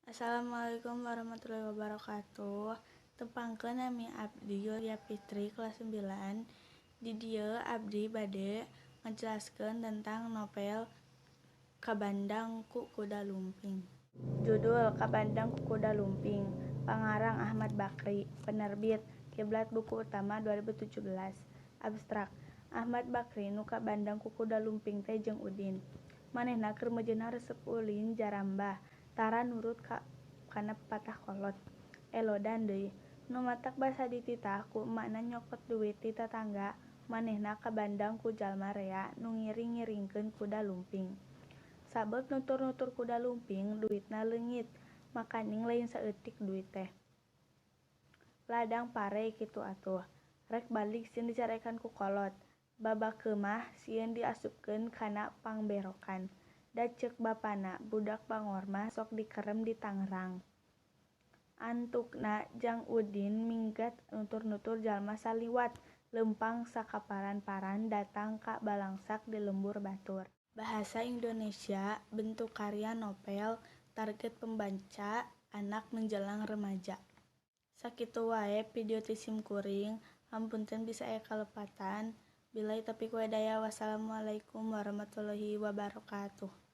Assalamualaikum warahmatullahi wabarakatuh. Tepangkeun, nami abdi Yulia Fitri, kelas 9. Di dieu abdi bade ngajelaskeun tentang novel Kabandang ku Kuda Lumping. Judul Kabandang ku Kuda Lumping, Pangarang Ahmad Bakri, Penerbit Kiblat Buku Utama 2017. Abstrak. Ahmad Bakri nu kabandang ku kuda lumping teh jeung Udin. Manehna keur meunjeuna resep ulin jarambah, tara nurut kana pepatah kolot. Elodan deui. Nu matak basa dititah ku emakna nyokot duit ti tatangga, manehna kabandang ku jalma rea nu ngiring-ngiringkeun kuda lumping. Sabab nutur-nutur kuda lumping, duitna leungit, makaning lain saeutik duit teh. Ladang pare kitu atuh. Rek balik sieun dicarekan ku kolot. Babakeu mah sieun diasupkeun kana pangberokan. Da ceuk bapana budak bangor mah sok dikerem di Tangerang. Antukna Jang Udin minggat nutur-nutur jalma saliwat leumpang sakaparan-paran datang ka balangsak di lembur batur. Bahasa Indonesia. Bentuk karya novel. Target pembaca anak menjelang remaja. Sakitu wae video ti simkuring, hapunten bisi aya kalepatan. Billahi taufiq wa hidayah, wassalamualaikum warahmatullahi wabarakatuh.